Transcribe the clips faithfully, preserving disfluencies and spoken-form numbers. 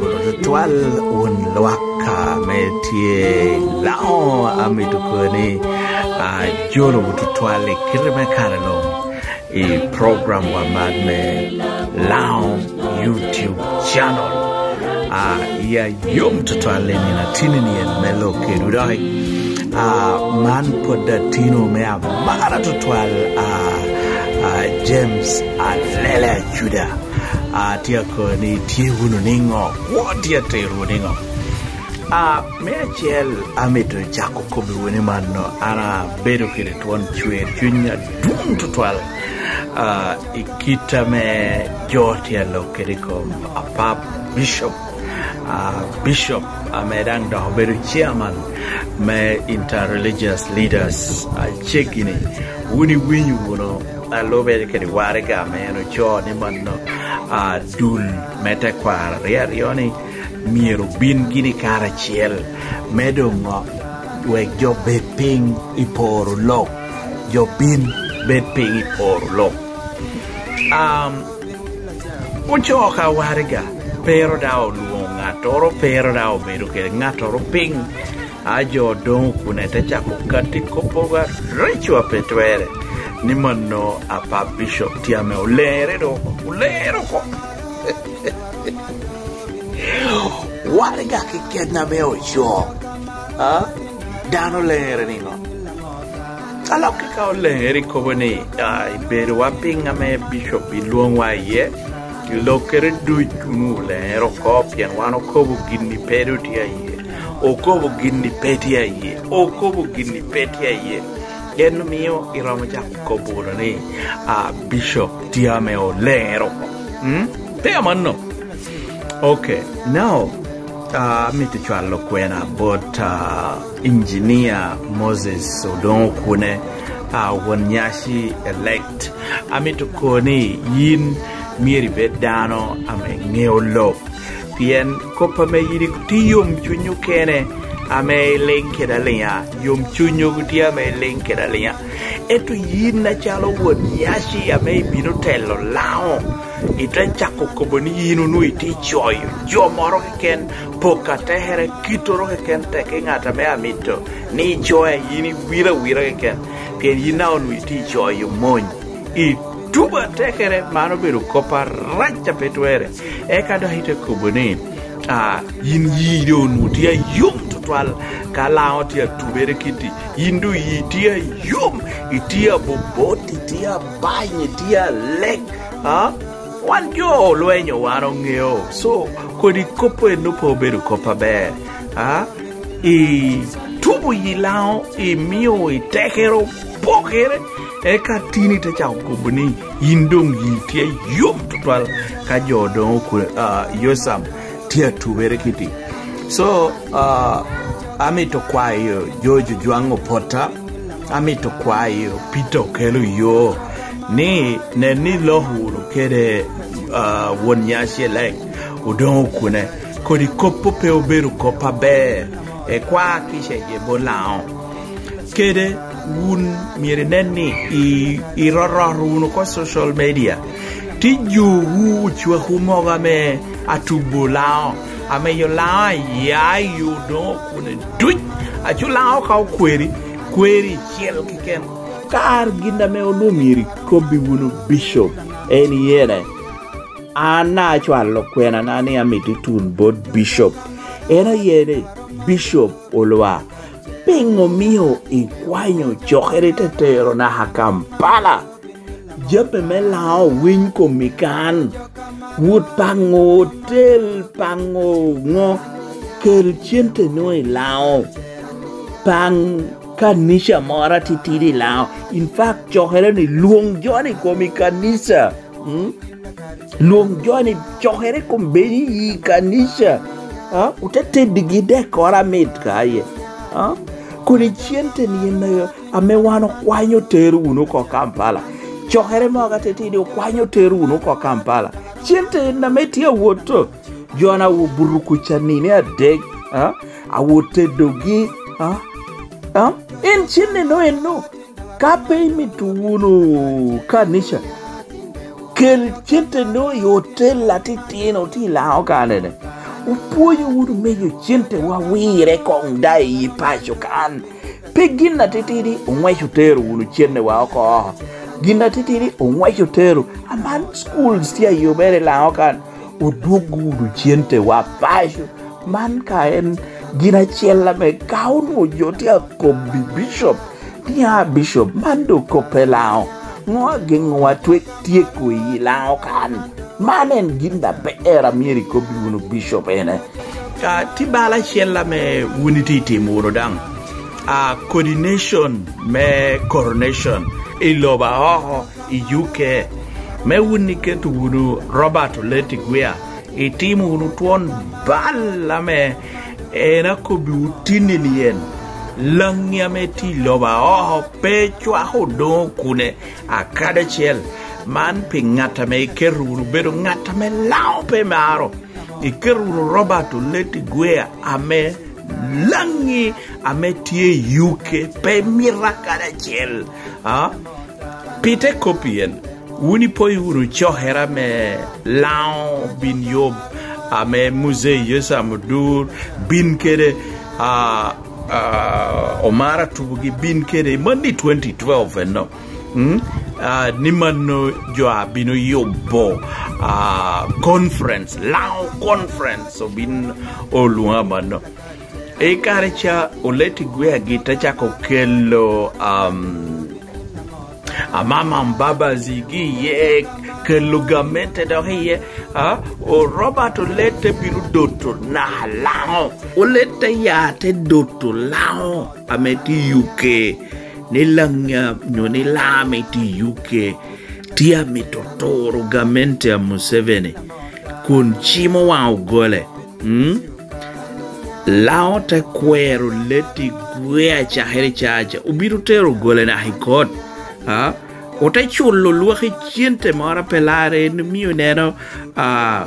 Tutwal wun lwak ame tye i Laŋo, amito kobo ni, ah, jolowu tutwal i kite me kare luŋ i program wa man me Laŋo YouTube channel. Ah, iya yom tutwal i nino atini ni en me lok kedwu doki. Ah, man pwod atino me amara tutwal, ah, ah, James Alele Acuda. Ah, tye akobo ni tye wunu niŋo? Kwo tye aterowu niŋo? Ah, me acel, amito cako kobbiwu ni mano, an abedo kede twon cwer cuny adwoŋ tutwal, ah, i kit ame jo tye alok kede i kom Apap Bishop. Ah, Bishop ame daŋ dok obedo chairman me Interreligious Leaders, ah, ceggi-ni, wun iwinyo wunu, ah, lubere kede waraga ame en ocoo ni mano, ah, dul me tekwaro aryo aryo-ni myero obin gini karacel, me doŋ o-, wek jo bed piny i poro lok, jo bin bed piny i poro lok. Um, ocoo ka waraga, pe ro daŋ olwoŋo ŋattoro, pe ro daŋ obedo kede ŋattoro piny. A jo doŋ okune te cako katti kop mogo areco a pe twerre, ni mano Apap Bishop tye ame oleŋere doŋ, oleŋere oko. Waraga keken ame ocoo, a? Dano leŋere niŋo? Alok ka oleŋere ikobo ni, a, ibedowa piŋ ame Bishop ilwoŋwa iye, i lokkere duc wunu oleŋere oko, pien wan okobo gin i pe doŋ tye aye. Okobo gin i pe tye aye. Okobo gin i pe tye aye. En omio iromo cako kobo wunu ni, a, Bishop tye ame oleŋere oko. Mm? Pe amanno. Ok, now, ah, amito cwalo kwena bot, ah, Engineer Moses Odongo Okune, ah, won nyaci elect. Amito koni yin myero ibed dano ame ŋeo lok. Pien kop ame yin itye yom cuny okene ame iliŋ kede aliŋa, yom cuny ogo tye ame iliŋ kede aliŋa. Ento yin acalo won nyaci ame ibino telo Laŋo, ite cako kobo ni yin onwoŋo itye coyo jo moro keken, pok atekere, kittoro keken tek i ŋat ame amito ni icoya, yin iwiro awira keken, pien yin daŋ onwoŋo itye coyo mony. Itubo atekere, man obedo kop arac a pe twerre. Eka dok ite kobo ni, a, yin yi doŋ onwoŋo tye ayom tutwal, ka Laŋo tye atubere kiti, yin doŋ yi tye ayom, itye abobot, itye abany, itye alek, a? Wan jo olwenyo, wan oŋeo. So, kodi kop enno pe obedo kop aber, a? Itubo yi Laŋo, imio itekere opokere, eka tin ite cako kobo ni yin doŋ yi tye yom tutwal ka jo doŋ oku-, ah, Yosam tye atubere kiti. So, ah, amito kwayo George Ojwang Opota, amito kwayo Peter Okello Oyoo ni nen ni iloko wunu kede, ah, won nyaci elect Odongo Okune. Kodi kop pe obedo kop aber, ekwa kica i bot Laŋo. Kede wun myero inen ni i, irororo wunu oko social media. Ti jowu ocwakwu mogo ame atubo Laŋo, ame yo Laŋo aya i Odongo Okune duc. Aco Laŋo ka okweri, kweri icel keken. Kar gin ame onwoŋo myero ikobbi wunu Bishop, en yene? An acwalo kwenana ni amito tun bot Bishop. En aye ni, Bishop Olwa, piŋo omio ikwanyo cokere te tero naka Kampala? Jami me Laŋo winy komi kan. Wot paŋo otel, paŋo ŋo, kel cente nwoŋo i Laŋo. Paŋ kanica moro atitidi i Laŋo. In fact, cokere ni lwoŋ jo-ni i komi kanica. Mm? Lwoŋ jo-ni cokere i kom bed i kanica. Ha? Ote teddigi dekkoro amit ka aye. Ha? Kodi cente ni en aye ame wan okwanyo tero wunu oko Kampala. Cokere mogo atitidi okwanyo tero wunu oko Kampala. Cente en ame tye awot to. Jo-na obuto kuca nino adek, ha? Awot tedogi, ha? Ha? En cente no enno. Ka pe imito wunu kanica, kel cente no i otel atitino, ti Laŋo kanene. Opwonyo wunu miyo cente wa wire koŋ da i paco kan. Pe gin atitidi oŋweco tero wunu cente wa oko. Gin atitidi oŋweco tero. Aman schools tye ayobere Laŋo kan. Odwog wunu cente wa paco. Man ka en gin acel ame ka onwo jo tye akobbi bishop, ni a bishop, man do kop pe Laŋo. Ŋo ageŋowa twek tyeko i Laŋo kan? Man en gin aber a myero ikobbi wunu bishop ene. Ka tye bal acel ame wun itye itimo wunu daŋ, a coordination me coronation i lobo aoko i U K, me wun iketo wunu Robert Oleti Gwea, itimo wunu twon bal ame en akobbiwu tinni ni en, Laŋi ame tye i lobo aoko pe cwako doŋo kune akadi acel. Man pi ŋat ame iketo wunu bedo ŋat ame Laŋo pe maro. Iketo wunu Robert Oleti Gwea ame Laŋi ame tye i U K pe mito akadi acel. A? Pi te kop pien wun ipoyo wunu cokere ame Laŋo bin yub, ame Muzei Yosam Odur bin kede, a, a, Omara Tubugi bin kede i mani twenty twelve eno. Mm? A, ni mano jo a bino yubo, a, conference, Laŋo conference, obin olwoŋo a mano. I kare ca, Oleti Gwea gi te cako kelo, um, Amama Mbabazi gi iye, kelo gamente dok iye. A, o Robert Oleti te bino doto naka Laŋo. Oleti te ya te doto Laŋo ame tye i U K, ni Laŋa nyo ni Laŋo ame tye i U K tye amito turo gamente a Museveni kun cimo waŋ ogole. Mm? Laŋo te kwero Oleti Gwea cakere caca, obino tero ogole naka i kot. A? Ote culo lwaki cente moro pe larre, en omio neno, a,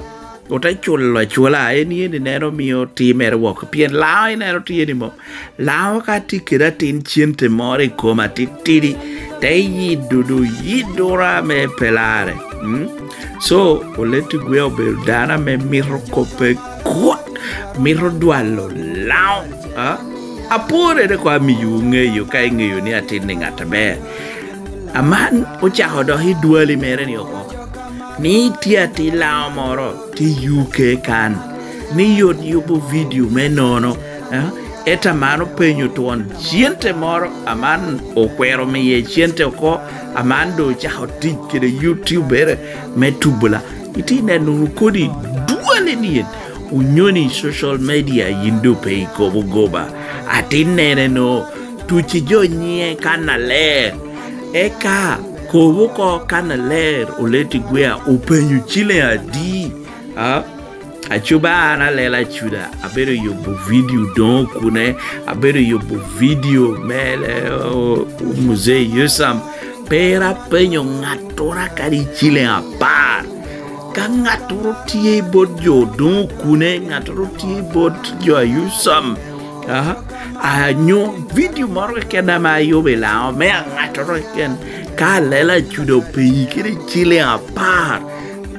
ote culo acula, en yen ineno mio timere woko. Pien Laŋo ineno tye ni mo. Laŋo ka tye kede atin cente moro i kome atitidi, te yido do yidura ame pe larre. Mm? So, Oleti Gwea obedo dano ame mito kobbe kwot, mito dwalo Laŋo. A? Apworere ko amiyo ŋeyo ka iŋeyo ni atin ni ŋat aber. Aman ocako dok i dwali mere ni oko. Ni tye atin Laŋo moro tye i U K kan. Ni yot yubo vidio me nono. A? Ento aman openyo twon cente moro, aman okwero miye cente oko, aman doŋ ocako tic kede YouTube-ere me tubula. Itye neno wunu kodi dwali ni en, onyoni i social media, yin doŋ pe ikobo goba. Atin nene no, tuci jo nyiŋe kan aler. Eka kobo oko kan aler, Oleti Gwea openyo ciliŋ adi? A? Acuba an Alela Acuda, abedo yubo vidio doŋo kune, abedo yubo vidio me, eh, Muzei Yosam, Pera apenyo ŋattoro akadi ciliŋ apar. Ka ŋattoro tye i bot jo doŋo kune, ŋattoro tye i bot jo a Yusam, a, anyo vidio moro keken ame ayubo i Laŋo me aŋattoro keken, ka Alela Acuda openyi kede ciliŋ apar,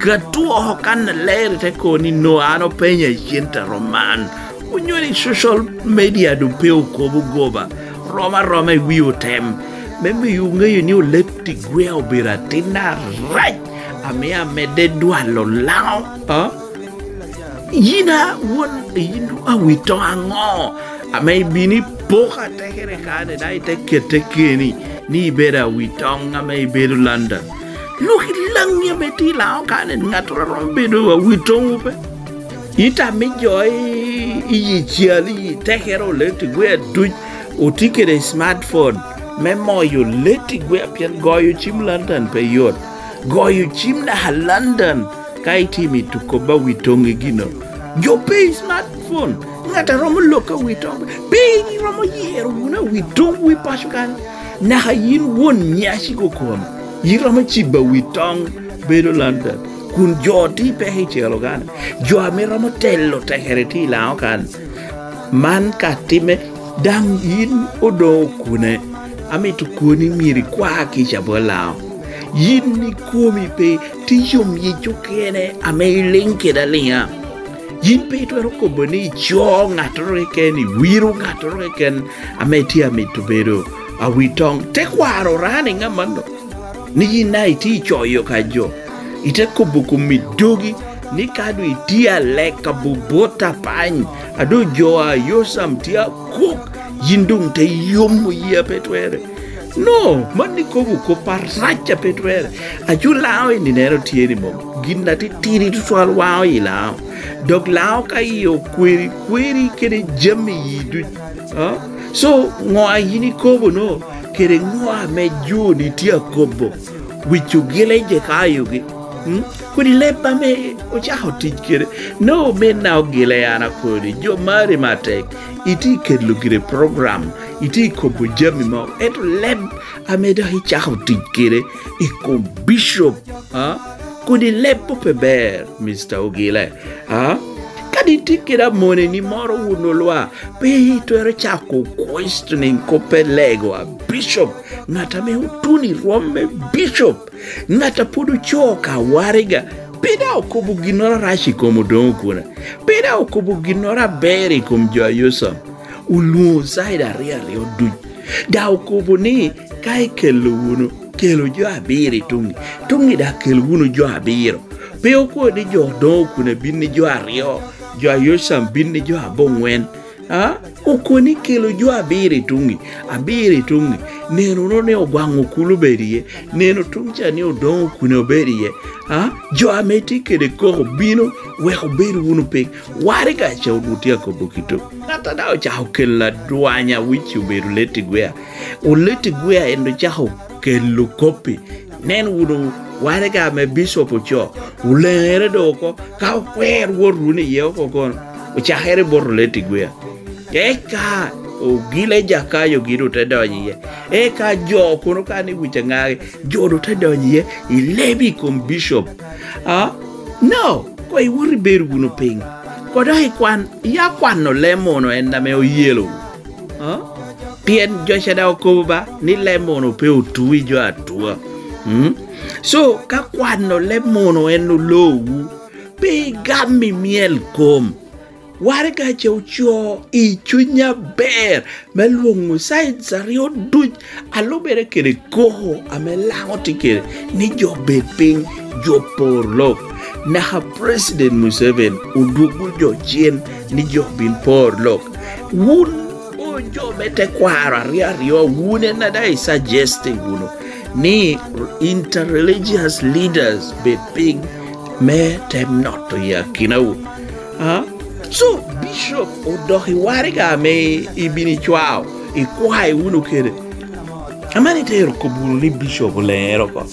katu oko kan aler ite kobo ni no an openya i cente a rom man. Onyo ni social media doŋ pe okobo goba. Rom aroma i wi otem. Me miyo ŋeyo ni Oleti Gwea obedo atin arac, ame amedde dwalo Laŋo, a? Yin a won, yin awitoŋ aŋo ame ibino ipoko atekere kane, daŋ ite kete keni ni ibedo awitoŋ ame ibedo London? Lwak i Laŋi ame tye i Laŋo kane, ŋattoro a romo bedo awitoŋwu pe? Itamo i jo i, i yi cal, i tekere Oleti Gwea duc, otye kede smartphone me moyo Oleti Gwea, pien goyo cim London pe yot. Goyo cim naka London ka itimo i tuko ba wi toŋi gino. Jo pe i smartphone, ŋat a romo lok a wi toŋ, pe iromo yero wunu a wi toŋ wi paco kan. Naka yin won nyaci kokon, iromo cibo a wi toŋ bedo London. Kun jo tye i peko i celo kan, jo ame romo telo tekere tye i Laŋo kan. Man ka timme, daŋ yin odoŋo kune? Amito koni myero ikwa kica bot Laŋo. Yin ikomi pe tye yom yic okene ame iliŋ kede aliŋa. Yin pe itwero kobo ni ico ŋattoro keken, iwiro ŋattoro keken ame tye amito bedo awitoŋ. Tekwaro orani ŋa mano? Ni yin daŋ itye icoyo ka jo, ite kobo kom i dogi ni ka doŋ itye alek abobot apany, a doŋ jo a Yocam tye akok, yin doŋ te yomo yia pe twerre. No, man ikobo kop arac a pe twerre. Aco Lango eni neno tye ni mom gin atitidi tutwal waŋo i Lango. Dok Lango ka iye okweri, kweri kede jami yi duc. Ah? So, ŋo a yin ikobo no, kede ŋo ame joni tye akobo? Wic ogile je kayogi. Mm? Kodi leb ame ocako tic kede. No, ominna ogile an akodi, jo mari matek. Itye ikelo gire program, itye ikobo jami mo. Ento leb ame dok icako tic kede i kom bicop, ah? Kodi leb pe ber, Mister Ogile, ah? Kadi itye kede amoneni moro wun olwa, pe itwero cako questioning kop pe lego a bicop, ŋat ame otuno i rwom me bicop, ŋat a pwod ocoo ka waraga, pe daŋ okobo ginnoro arac i kom Odoŋo Okune, pe daŋ okobo ginnoro aber i kom jo a Yocam. Olwoŋo caid aryo aryo duc, daŋ okobo ni, ka ikelo wunu, kelo jo abiro i tuŋi, tuŋi daŋ kel wunu jo abiro. Pe okwo ni jo Odoŋo Okune bin ni jo aryo, jo a Yocam bin ni jo aboŋwen. Ah? Okwo ni kelo jo abiro i tuŋi, abiro i tuŋi. Neno wunu ni Ogwaŋ Okul obedo iye, neno tuŋ ca ni Odoŋo Okune obedo iye. Ah? Jo ame tye kede koko bino, wek obed wunu piny. Waraga ca onwoŋo tye akobo kito. Ŋat a daŋ ocako kelo adwanya, wic obedo Oleti Gwea. Oleti Gwea en ocako kelo koppi. Nen wunu waraga ame bicop ocoo, oleŋere doŋ oko, ka okwer wot wunu iye oko kono, ocakere bot Oleti Gwea. Eka Ogile Jakayo gin ote donyo iye. Eka jo kono ka ni wic aŋagi, jo doŋ te donyo iye, i leb i kom bicop. Ah? No, koŋ iwot ibed wunu piny. Koŋ dok ikwan, ya kwano leb munu en ame oyelo. Ah? Pien jo ca daŋ okobo ba, ni leb munu pe otu i jo atua. Mm? So, ka kwano leb munu en olowu, pe igam i myel kom. Waraga ca ocoo i cuny aber me lwoŋo science aryo duc a lubere kede koko ame Lango tye kede, ni jo bed piny, jo por lok. Naka President Museveni odwogo jo cen ni jo bin por lok. Wun o jo me tekwaro aryo aryo, wun en a daŋ i suggesting wunu ni interreligious leaders bed piny me tem noto i akinawu. Ah? So, Bishop odok i waraga ame ibin icwao, ikwae wunu kede. Aman itero kop wunu ni Bishop oleŋere oko.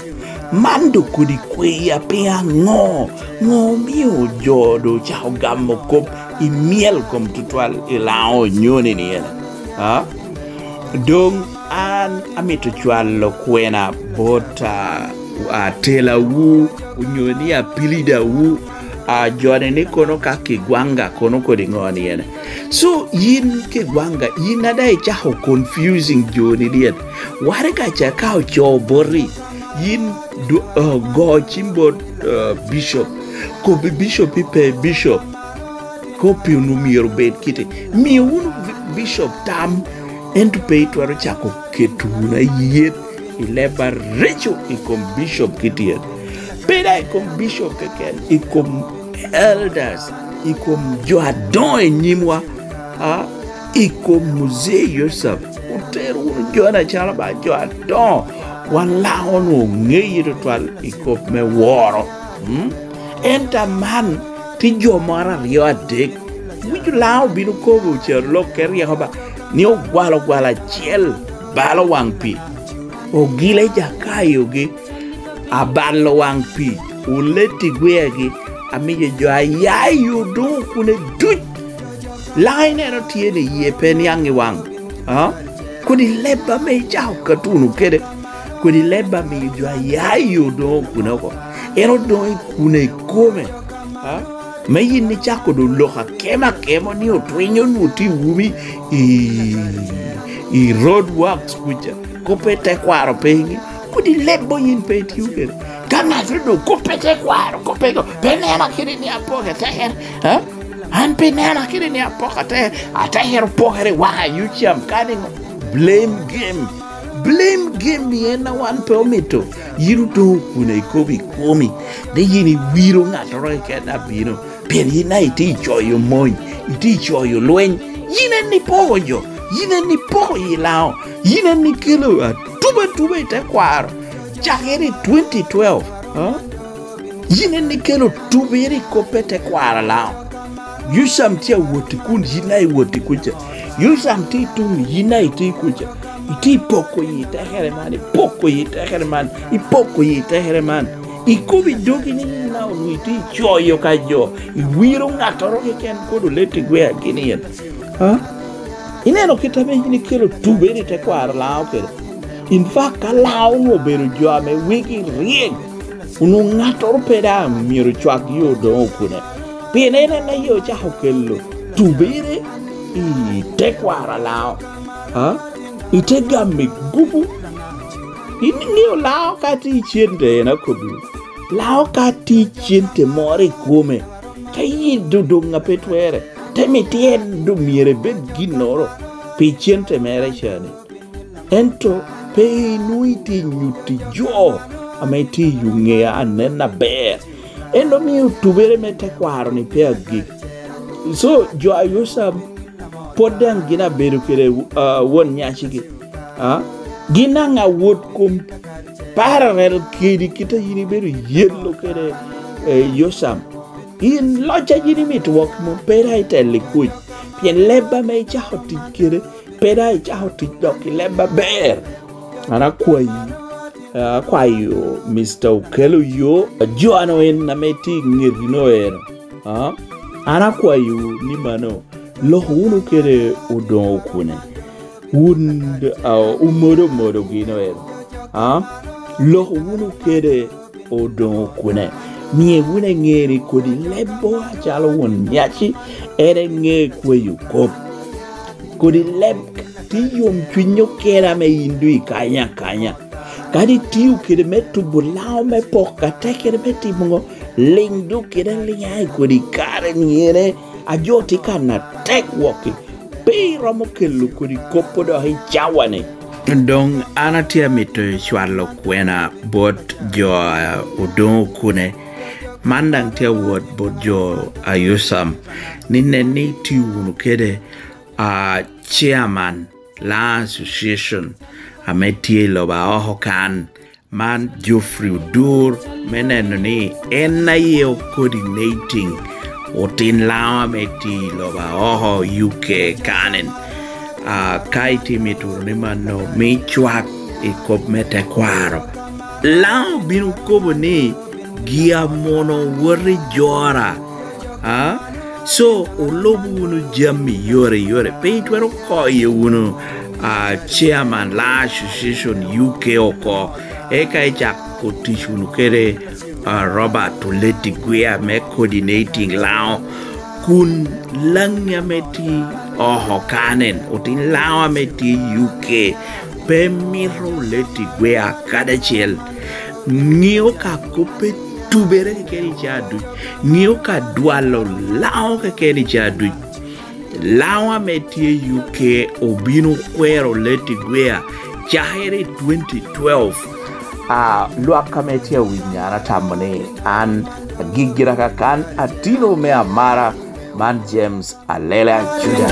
Man doŋ kodi kweya piny aŋo? Ŋo omio jo doŋ ocako gamo kop i myel kom tutwal i Lango onyoni ni ene? Ah? Doŋ an amito cwalo kwena bot, ah, atelawu, onyo ni apilidawu, ah, joni ni kono ka Kigwanga kono kodi ŋo ni ene. So, yin Kigwanga, yin a daŋ icako confusing joni dyet. Waraga ca ka ocoo boti, yin du-, ah, go cim bot, ah, Bishop. Kobbi Bishop ipe Bishop. Koppi onwoŋo myero obed kite. Mio wunu bi-, Bishop tam, ento pe itwero cako keto wunu ayet i leb areco i kom Bishop Gideon. Pe daŋ i kom Bishop keken, i kom elders, i kom jo adoŋo i nyimwa, a, i kom Muzei Yosep. Otero wunu jo acalo ba jo adoŋo. Wan Lango onwoŋo ŋeye tutwal i kop me woro. Mm? Ento aman, tye jo moro aryo adek. Wic Lango obino kobo carolok ke ryeko ba, ni ogwalo gwal acel balo waŋ pii. Ogile Jakayogi, abalo waŋ pii, oleti gwegi, amiyo jo a ya i Odoŋo Okune duc. Lango ineno tye ni iye pe niaŋ i waŋ. Ah? Kodi leb ame icako katuno kede, kodi leb amiyo jo a ya i Odoŋo Okune oko. En Odoŋo Okune ikome. Ah? Me yin icako doŋ lok akema akema ni otwinyo onwoŋo tye i Wumi i, i road works kuca. Kop pe tekwaro pe iŋe. Kodi leb bo yin pe itio kede. Ka ŋat doŋ kop pe tekwaro, kop pe go, pe nena kede ni apoke teker. Ah? An pe nena kede ni apoko ate, ate hero pokere waka yucam kani blame game. Blame game ni en a wan pe omito. Yin odoŋo kun ikobo i komi, ni yin iwiro ŋattoro keken abino. Pien yin a itye icoyo mony, itye icoyo lweny. Yin en ipoko jo, yin en ipoko yi Laŋo, yin en ikelo atuba atuba i tekwaro. Cakere i twenty twelve, ha? Yin en ikelo tubere i kop i tekwaro Laŋo. Yucam tye awot i kun, yin a iwot i kuca. Yucam tye i tum, yin a itye i kuca. Itye ipoko yi tekere man, ipoko yi tekere man, ipoko yi tekere man. Ikobo i dogi ni yin a onwoŋo itye icoyo ka jo, iwiro ŋattoro keken kodi oleti gwe a gin yen. Ha? Ineno kit ame yin ikelo tubere i tekwaro Laŋo kede. In fact, ka Laŋo onwoŋo obedo jo ame wegi ryek, onwoŋo ŋattoro pe daŋ myero cwak yo Odoŋo Okune. Pien en en aye ocako kelo tubere i tekwaro a Laŋo. Ha? I te gamo egupu. In iŋeo Laŋo ka tye i cente, en akobbi. Laŋo ka tye i cente moro i kome, te yido doŋ a pe twerre, te mito en doŋ myero ebed ginnoro pi cente mere ca-ni. Ento pe inwoŋo itye nyutti jo ame tye i yo ŋea anen aber. En omio tubere me tekwaro-ni pe agik. So, jo a Yucam pwod daŋ gin abedo kede, ah, won nyacigi. Ah, gin daŋ awot kom parallel kedi kit a yin ibedo yelo kede, eh, Yucam. In loc a yin imito wok mom pe daŋ itelo i kuc, pien leb ame icako tic kede pe daŋ icako tic dok i leb aber. An akwayi, eh, akwayo Mister Okello Oyoo, jo ano en ame tye i ŋetino eno. Ah, an akwayowu ni mano, lok wunu kede Odoŋo Okune. Wun, ah, omodo omodo gino eno. Ah, lok wunu kede Odoŋo Okune. Mie wunu eŋe ni kodi lebbo acalo won nyaci, en eŋe kweyo kop. Kodi leb tye yom cwiny okene ame in doŋ ikanyo akanya. Kadi itio kede me tubo Laŋo me poko atekere me timo ŋo, liŋ doŋ kede aliŋa i kodi kare ni ene, a jo tye kan atek wok-ki. Pe iromo kelo kodi kop odok i cawa-ni. Doŋ an atye amito cwalo kwena bot jo a Odoŋo Okune. Man daŋ tye awot bot jo a Yucam, ni nen ni itio wunu kede, a, chairman Laŋo Association ame tye i lobo a oko kan, man Geoffrey Odur, me neno ni en aye o-coordinating otin Laŋo ame tye i lobo a oko U K kanen. Ah, ka itye mito wunu ni mano, mi cwak i kop me tekwaro. Laŋo bino kobo ni, "Gi amono wot i jora." Ah? So, olub wunu jami yore yore. Pe itwero koyo wunu, ah, chairman Laŋo Association U K oko. Eka icako tic wunu kede, ah, Robert Oleti Gwea me coordinating Laŋo. Kun Laŋi ame tye oko kanen, otin Laŋo ame tye U K, pe mito Oleti Gwea kadi acel. Ŋeo ka kop pe tubere keken i caa duc. Ŋeo ka dwalo Laŋo keken i caa duc. Laŋo ame tye U K obino kwero Oleti Gwea cakere i twenty twelve. Ah, lwak ame tye awinyo, an atamo ni an agik gira kakan, atino me amara, man James Alele Acuda.